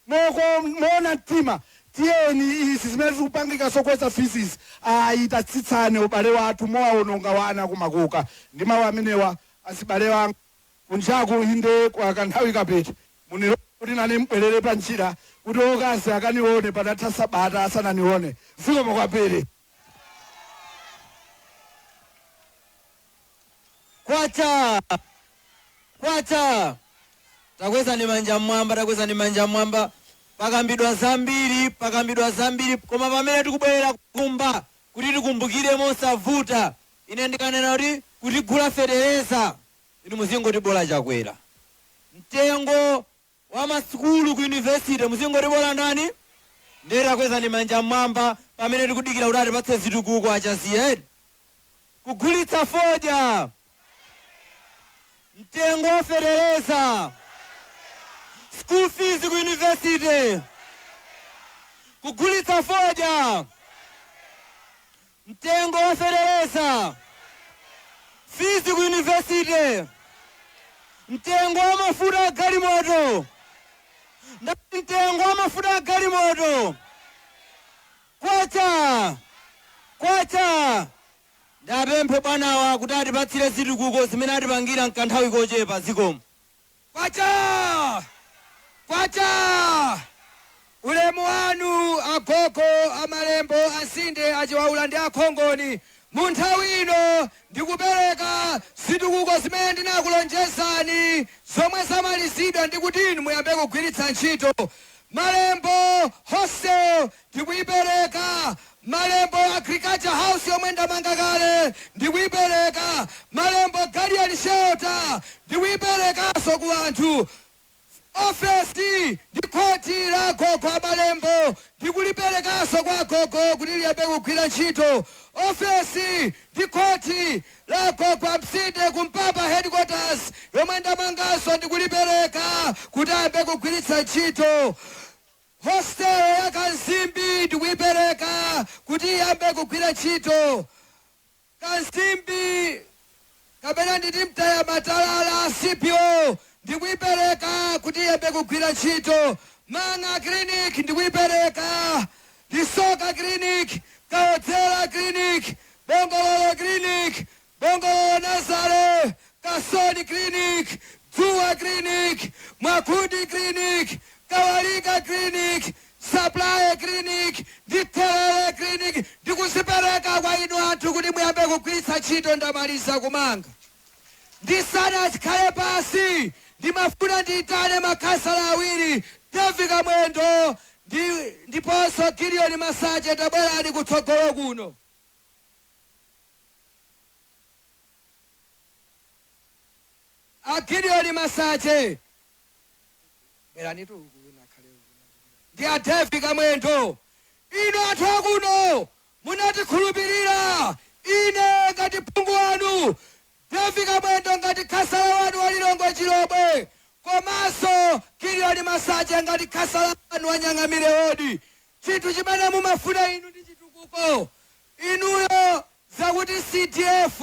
moko moona mtima. Tiyeni, izi zimene zikupangika sokweza fees, ayi, tatsitsane ubale wathu, mowawononga wana kumakuka. Ndi mawu amenewa, azibale wanga kunjaku, inde, kwa kanthawi kapita munilo kuti nane mbwerere pa njira kuti okazi akanione, patatha sabata asananione. Zikomo kwambiri. Kwacha, kwacha! Takwezani manja mmwamba, takwezani manja mmwamba. Pakambidwa zambiri, pakambidwa zambiri, koma pamene tikubwerera kumba kuti tikumbukire mosavuta, ine ndikanena kuti kutigula fetereza, inu muzingoti bola Chakwera. Mtengo wa masukulu ku university, muzingoti bola ndani? Ndiye takwezani manja mmwamba pamene tikudikira kuti atipatse zitukuko achaziya. Kugulitsa fodya, mtengo wa fetereza, school fees ku university, kugulitsa fodya, mtengo wa fetereza, fees ku university, mtengo wa mafuta a galimoto. Ndati mtengo wa mafuta a galimoto. Kwacha, kwacha! Ndapemphe bwanawa kuti atipatsire zitukuko zimene atipangira mkanthawi kochepa. Zikomo. Kwacha, kwacha! Ulemu wanu, agogo amalembo, asinde, achiwaula ndi akhongoni. Mu nthawi ino ndikupereka zitukuko zimene ndinakulonjezani, zomwe zamalizidwa ndi kuti inu muyambe kugwiritsa ntchito. Malembo Hostel ndikuyipereka. Malembo Agriculture House yomwe ndamanga kale ndikuyipereka. Malembo Guardian Shelter ndikuyiperekanso ku anthu. Ofesi ndi khoti la gogo amalembo ndikuliperekanso kwa gogo kuti liyambe kugwira ntchito. Ofesi ndi khoti la gogo Msinde kumpapa headquarters yomwe ndamanganso ndikulipereka kuti ayambe kugwiritsa ntchito. Hostel ya Kansimbi ndikuyipereka kuti iyambe kugwira ntchito. Kansimbi kapena nditi Mtaya Matalala CPO ndikuyipereka kuti iyambe kugwira ntchito. Manga Clinic ndikuyipereka, Lisoka Clinic, Kaodzera Clinic, Bongololo Clinic, Bongololo Nazare, Kasoni Clinic, Dzuwa Clinic, Mwakundi Clinic, Kawalika Clinic, Supply Clinic ndi Thelele Clinic ndikuzipereka kwa inu anthu kuti muyambe kugwiritsa ntchito. Ndamaliza kumanga. Ndisanakhale pasi, ndimafuna ndiyitane makhansala awiri, David Kamwendo ndiponso Gideon Masache. Tabwerani kutsogolo kuno. A Gideon Masache, bwerani tu uku, wina akhale uku. Ndi a David Kamwendo. Inu anthu akuno munatikhulupirira ine ngati phungu wanu, David Kamwendo ngati khasala wanu wa Lilongwe Chilobwe, komanso Gideon Masache ngati khasala wanu wa Nyang'amire Wodi. Chinthu chimene mumafuna inu ndi chitukuko. Inuyo zakuti CDF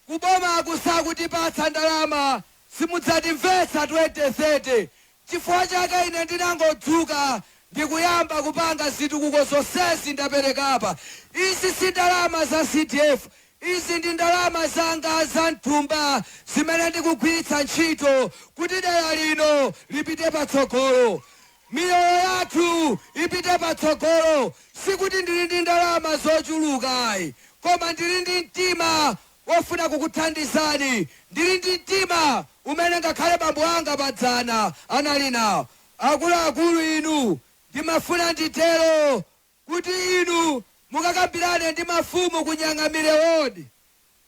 kuboma kusakutipatsa ndalama simudzatimvetsa 2030. Chifukwa chake ine ndinangodzuka ndikuyamba kupanga zitukuko zonsezi ndaperekapa. Izi si ndalama za CDF, izi ndi ndalama zanga za mthumba zimene ndikugwiritsa ntchito kuti dera lino lipite patsogolo, miyoyo yathu ipite patsogolo. Sikuti ndili ndi ndalama zochuluka ayi, koma ndili ndi mtima wofuna kukuthandizani. Ndili ndi mtima umene ngakhale bambo anga padzana anali nawo. Akuluakulu inu, ndimafuna nditero kuti inu mukakambirane ndi mafumu kunyang'amire wodi,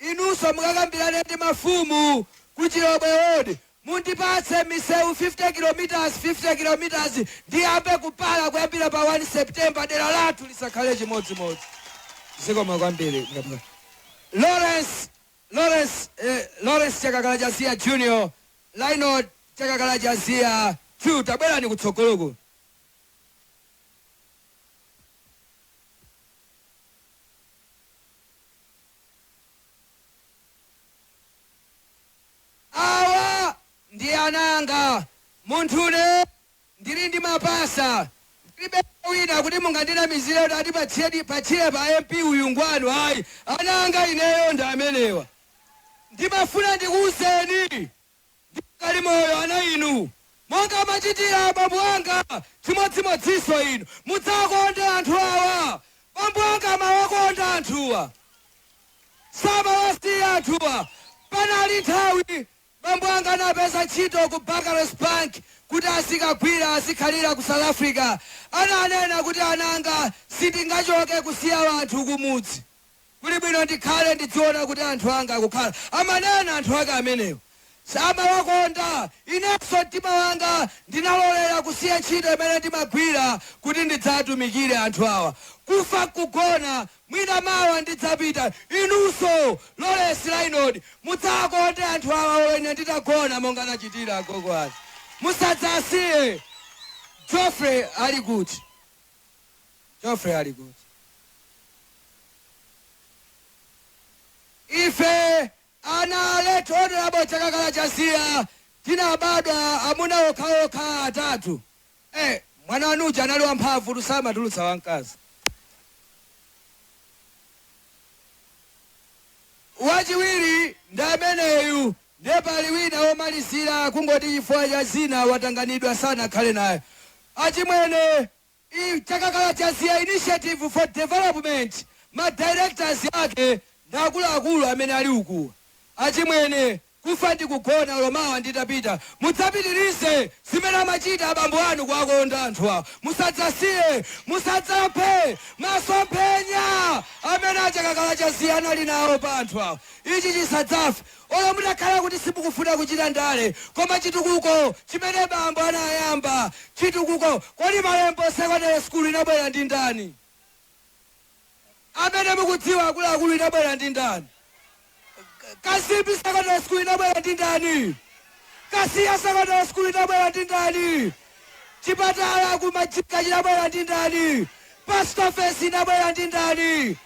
inunso mukakambirane ndi mafumu ku Chilobwe wodi, mundipatse misewu 50 km 50 km ndiyambe kupala kuyambira pa 1 September. Dera lathu lisakhale chimodzimodzi. Zikomo kwambiri. Lawrence Chakakala Chaziya Junior, Lino Chakakala Chaziya 2, tabwerani kutsogoloku. Awa ndi ananga. Munthune ndili ndi mapasa, ndilibe wina kuti mungandinamizire kuti ati patchire patchire pa MP uyu ngwanu. Ayi, ananga ineyo ndi amenewa. Ndimafuna ndikuwuzeni, ndikali moyo, ana inu, monga amachitira abambo anga, chimodzimodzinso inu mudzakonde anthu awa. Bambo anga amawakonda anthuwa, samawasiya anthuwa. Panali nthawi bambo anga anapeza ntchito ku Barclays Bank kuti azikagwira, azikhalira ku South Africa. Ananena kuti, "Ananga, sindingachoke kusiya anthu kumudzi, kuli bwino ndikhale ndidziona kuti anthu anga akukhala." Amanena anthu ake amenewo, samawakonda. Inenso mtima wanga ndinalolera kusiya ntchito imene ndimagwira kuti ndidzatumikire anthu awa. Kufa kugona, mwina mawa ndidzapita. Inunso Lawrence, Linod, mudzakonde anthu awa ine nditagona, monga anachitira agogo ake. Musadzasiye. Geoffrey ali kuti? Geoffrey ali kuti? Ife ana late Honorable Chakakala Chaziya tinabadwa amuna okhaokha atatu. Mwana wanuja anali wamphamvu, tusamatulutsa wamkazi. Wachiwiri ndi ameneyu, ndiye pali wina womalizira, kungoti chifukwa cha zina watanganidwa sanakhale naye. Achimwene, Chakakala Chaziya Initiative for Development, ma directors ake ndi akuluakulu amene ali ukuwa. Achimwene, kufa ndi kugona, lomawa nditapita, mudzapitirize zimene amachita abambo anu kuwakonda anthu awo. Musadzasiye, musadzaphe masomphenya amene aChakakala Chaziya anali nawo pa anthu awo. Ichi chisadzafe. Olo mutakhala kuti simukufuna kuchita ndale, koma chitukuko chimene bambo anayamba, chitukuko, kodi Malembo Secondary School inabwera ndi ndani? Amene mukudziwa, akuluakulu, inabwera ndi ndani? Kazimbi Secondary School inabwera ndi ndani? Kasiya Secondary School inabwera ndi ndani? Chipatala kumajika chinabwera ndi ndani? Post office inabwera ndi ndani?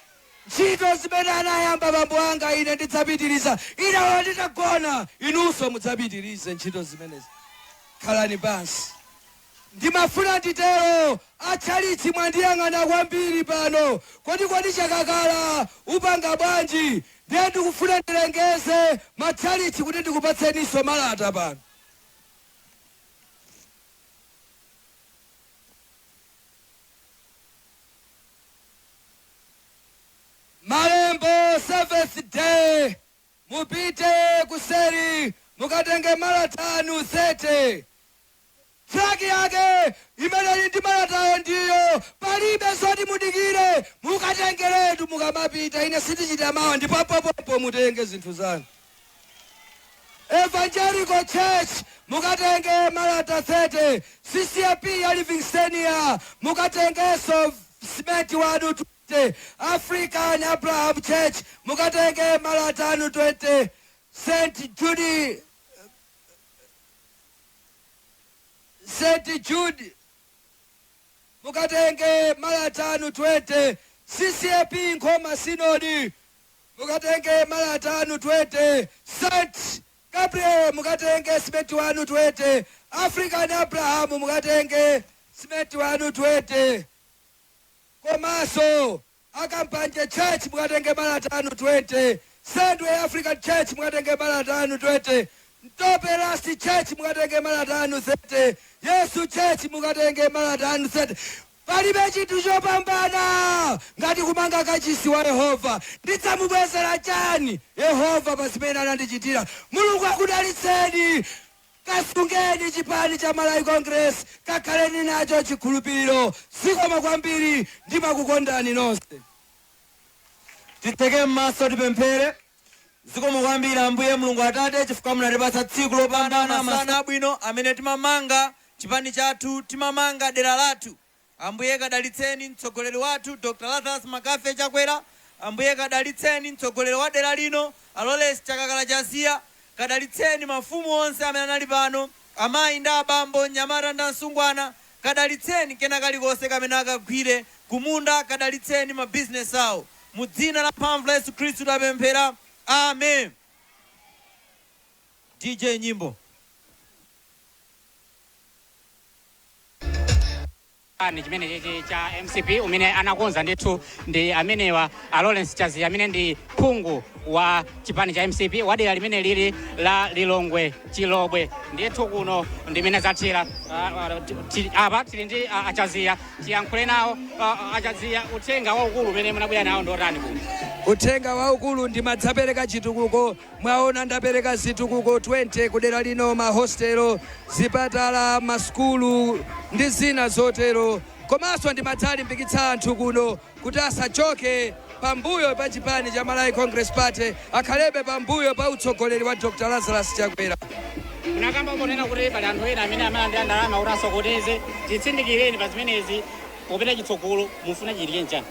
Ntchito zimene anayamba bambo anga, ine ndidzapitiriza. Ine nditagona, inunso mudzapitirize ntchito zimenezi. Khalani pansi. Ndimafuna nditero. Atchalichi, mwandiyang'ana kwambiri pano. Kodi Chakakala upanga bwanji? Ndiye ndikufuna ndilengeze matchalichi kuti ndikupatseninso malata pano. Malembo Seventh Day, mupite kuseri mukatenge malata anu 30. Truck yake imene ili ndi malatayo ndiyo. Palibe zoti mudikire, mukatengeretu mukamapita. Ine sindichita mawa, ndipo mutenge zinthu zanu. Evangelical Church, mukatenge malata 30. CCAP ya Livingstonia, mukatengenso simenti wanu 20. African Abraham Church, mukatenge malata anu 20. St Judy, St Jude, mukatenge malata anu 20. CCAP Nkhoma Synod, mukatenge malata anu 20. St Gabriel, mukatenge simenti wanu 20. African Abraham, mukatenge simenti wanu 20. Komanso Akampanje Church, mukatenge malata anu 20. Sendwe African Church, mukatenge malata anu 20. Mtope Last Church, mukatenge malata anu 30. Yesu Church, mukatenge malata anu 30. Palibe chinthu chopambana ngati kumanga kachisi wa Yehova. Ndidzamubwezera chani Yehova pa zimene anandichitira? Mulungu akudalitseni. Kasungeni chipani cha Malawi Congress, kakhaleni nacho chikhulupiriro. Zikomo kwambiri, ndimakukondani nonse. Titseke m'maso, tipemphere. Zikomo kwambiri, Ambuye Mulungu Atate, chifukwa munatipatsa tsiku lopambana, masana abwino amene timamanga chipani chathu, timamanga dera lathu. Ambuye, kadalitseni mtsogoleri wathu, Dr Lazarus Makafe Chakwera. Ambuye, kadalitseni mtsogoleri wa dera lino, Aloles Chakakala Chaziya. Kadalitseni mafumu onse amene anali pano, amayi ndi abambo, mnyamata ndi asungwana. Kadalitseni kena kalikonse kamene akagwire kumunda, kadalitseni mabizinesi awo. Mu dzina la mphamvu la Yesu Khristu tapemphera, amen. DJ, nyimbo. Ni chimene chichi cha MCP umene anakonza ndithu ndi amenewa, a Lawrence Chaziya, amene ndi phungu wa chipani cha MCP wa dera limene lili la Lilongwe Chilobwe. Ndithu kuno ndimene zathira. Apa tili ndi aChaziya, tiyankhule nawo. Achaziya, uthenga waukulu umene munabwera nawo ndotani kuno? Uthenga waukulu, ndimadzapereka chitukuko. Mwaona, ndapereka zitukuko 20 kudera lino: mahostelo, zipatala, masukulu ndi zina zotero. Komanso ndimadzalimbikitsa anthu kuno kuti asachoke pambuyo pa chipani cha Malawi Congress Party, akhalebe pambuyo pa utsogoleri wa Dr Lazarus Chakwera. Munakamba kunena kuti pali anthu ena amene amalandira ndalama kuti asokoneze. Titsindikireni pa zimenezi, popita chitsogolo mufuna chitike nchani?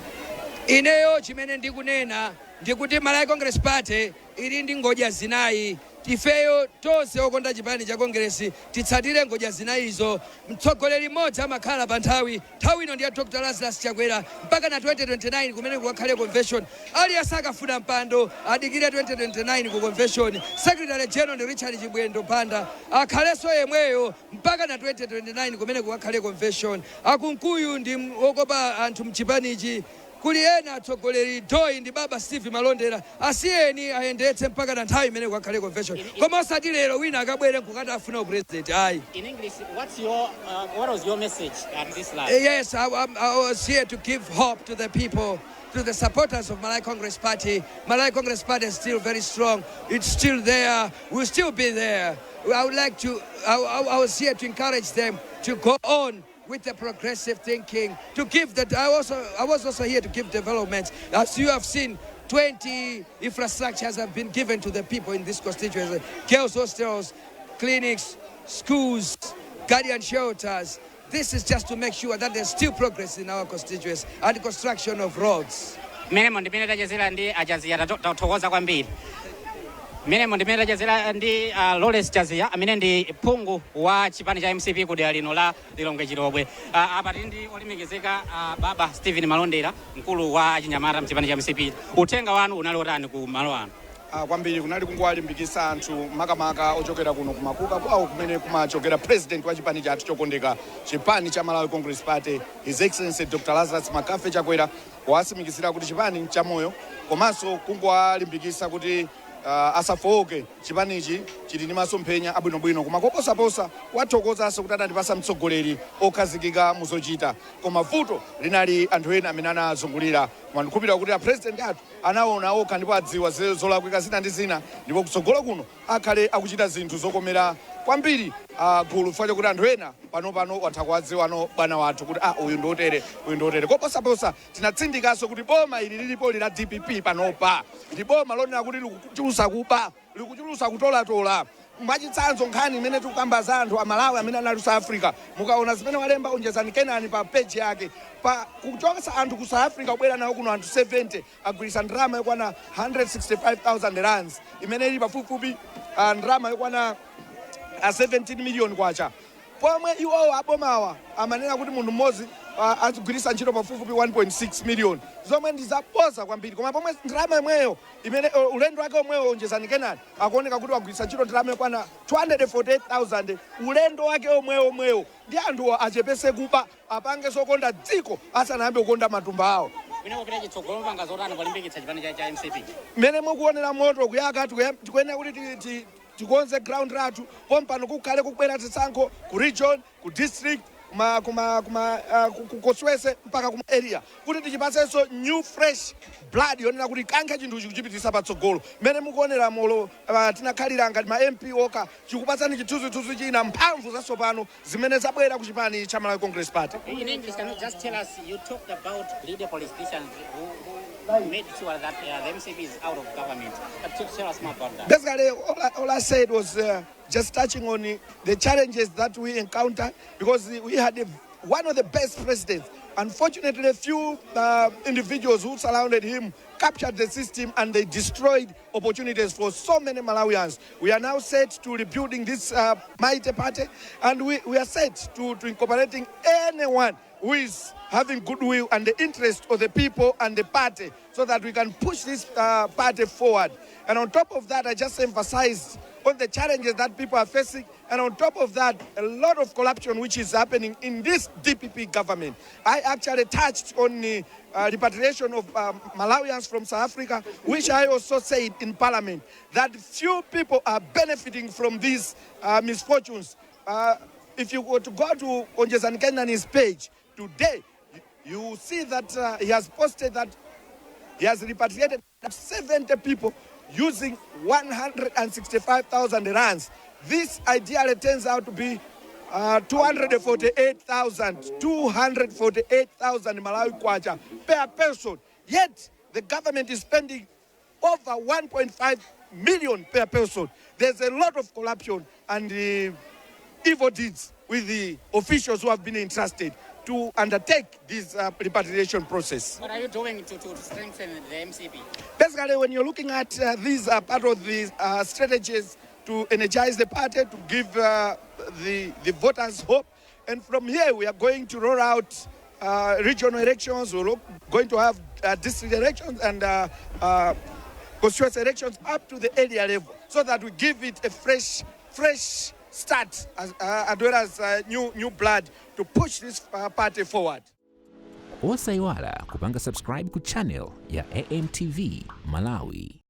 Ineyo chimene ndikunena ndikuti Malawi Congress Party ili ndi ngodya zinayi. Ifeyo tonse okonda chipani cha Congress titsatire ngodya zinayizo. Mtsogoleri mmodzi amakhala pa nthawi. Nthawi ino ndi ya Dr Lazarus Chakwera mpaka na 2029, kumene kukakhale convention. Aliyense akafuna mpando adikire 2029 ku convention. Secretary General ndi Richard Chibwendo Banda, akhalenso yemweyo mpaka na 2029, kumene kukakhale convention. Akunkuyu ndi wokopa anthu mchipanichi. Kuli ena atsogoleri, doi ndi baba Steve Malondera, asiyeni ayendetse mpaka na nthawi imene kukakhale convention, koma osati lero wina akabwere nkukati afuna upresident, ayi. In English, what was your message at this rally? Yes, I was here to give hope to the people, to the supporters of Malawi Congress Party. Malawi Congress Party is still very strong. It's still there. We'll still be there. I would like to, I was here to encourage them to go on with the progressive thinking, to give that. I was also here to give development. As you have seen, 20 infrastructures have been given to the people in this constituency: girls' hostels, clinics, schools, guardian shelters. This is just to make sure that there's still progress in our constituency and construction of roads. Mmenemo ndimene tachezera ndi aChaziya. Tathokoza kwambiri. Mmenemo ndimene tachezera ndi Lawrence Chaziya, amene ndi phungu wa chipani cha MCP ku dera lino la Lilongwe Chilobwe. Apa tili ndi olemekezeka baba Stephen Malondera, mkulu wa achinyamata mchipani cha MCP. Uthenga wanu unali otani ku malo ano? Kwambiri kunali kungowalimbikitsa anthu, makamaka ochokera kuno kumakuka kwawo kumene kumachokera president wa chipani chathu chokondeka, chipani cha Malawi Congress Party, His Excellency Dr Lazarus Makafe Chakwera, kuwatsimikizira kuti chipani chamoyo, komanso kungowalimbikitsa kuti asafowoke, chipanichi chili ndi masomphenya abwinobwino. Koma koposaposa kuwathokozanso kuti anatipasa mtsogoleri okhazikika muzochita. Koma vuto linali anthu ena amene anazungulira. Koma ndikukhulupirira kuti a president athu anaona okha ndipo adziwa zolakwika zina ndi zina, ndipo kutsogolo kuno akhale akuchita zinthu zokomera kwambiri gulu, chifukwa chokuti anthu ena panopano watha kuwadziwano bwana wathu kuti uyu ndiotere, uyu ndiotere. Koposaposa tinatsindikanso kuti boma ili lilipo la DPP panopa ndi boma lonena kuti likuchulusa kuba, likuchulusa kutolatola. Mwachitsanzo, nkhani imene tikukamba za anthu Amalawi amene anali South Africa, mukaona zimene walemba Onjezani Kenani pa page yake, pa kuchokesa anthu ku South Africa kubwera nawo kuno, anthu 70, agwiritsa ndalama yokwana 165,000 rands, imene ili pafupifupi ndalama yokwana 17 million kwacha, pomwe iwowo abomawa amanena kuti munthu mmodzi azigwiritsa ntchito pafupifupi 1.6 million, zomwe ndi zaboza kwambiri. Koma pomwe ndalama imweyo imene ulendo wake omwewo Onjezani Kenani akuoneka kuti wagwiritsa ntchito ndalama yokwana 248,000 ulendo wake omwewo omwewo. Ndi anthuwo achepese kuba, apange zokonda dziko asanayambe kukonda matumba awo. Mwina kupita chitsogolo mupanga zotani polimbikitsa chipani cha MCP? Mmene mukuonera moto kuyaka, tikuyenera kuti tikonze ground lathu pompano. Kukhale kubwera zisankho ku region, ku district, kuma ku constituency mpaka kuma area, kuti tichipasenso new fresh blood yonena kuti kankhe chinthuchi kuchipitisa patsogolo. Mmene mukuonera molo tinakhalira ngati ma MP okha, chikupatsani chithunzithunzi china, mphamvu zatsopano zimene zabwera ku chipani cha Malawi Congress Party. In English, can you just tell us, you talked about leader politicians who made sure that the MCP is out of government. But tell us more about that. Basically, all I said was just touching on the challenges that we encounter, because we had one of the best presidents. Unfortunately, a few individuals who surrounded him captured the system and they destroyed opportunities for so many Malawians. We are now set to rebuilding this mighty party, and we are set to incorporating anyone who is having goodwill and the interest of the people and the party, so that we can push this party forward. And on top of that, I just emphasized on the challenges that people are facing. And on top of that, a lot of corruption which is happening in this DPP government. I actually touched on the repatriation of Malawians from South Africa, which I also said in Parliament, that few people are benefiting from these misfortunes. If you were to go to Onjezani Kenani's page today, you will see that he has posted that he has repatriated 70 people using 165,000 rands. This ideally turns out to be 248,000 Malawi kwacha per person. Yet the government is spending over 1.5 million per person. There's a lot of corruption and evil deeds with the officials who have been entrusted to undertake this repatriation process. What are you doing to strengthen the MCP? Basically, when you're looking at these are part of the strategies to energize the party, to give the voters hope. And from here, we are going to roll out regional elections. We're going to have district elections and constituency elections up to the area level, so that we give it a fresh start as well as new blood to push this party forward. Osayiwala kupanga subscribe ku channel ya AMTV Malawi.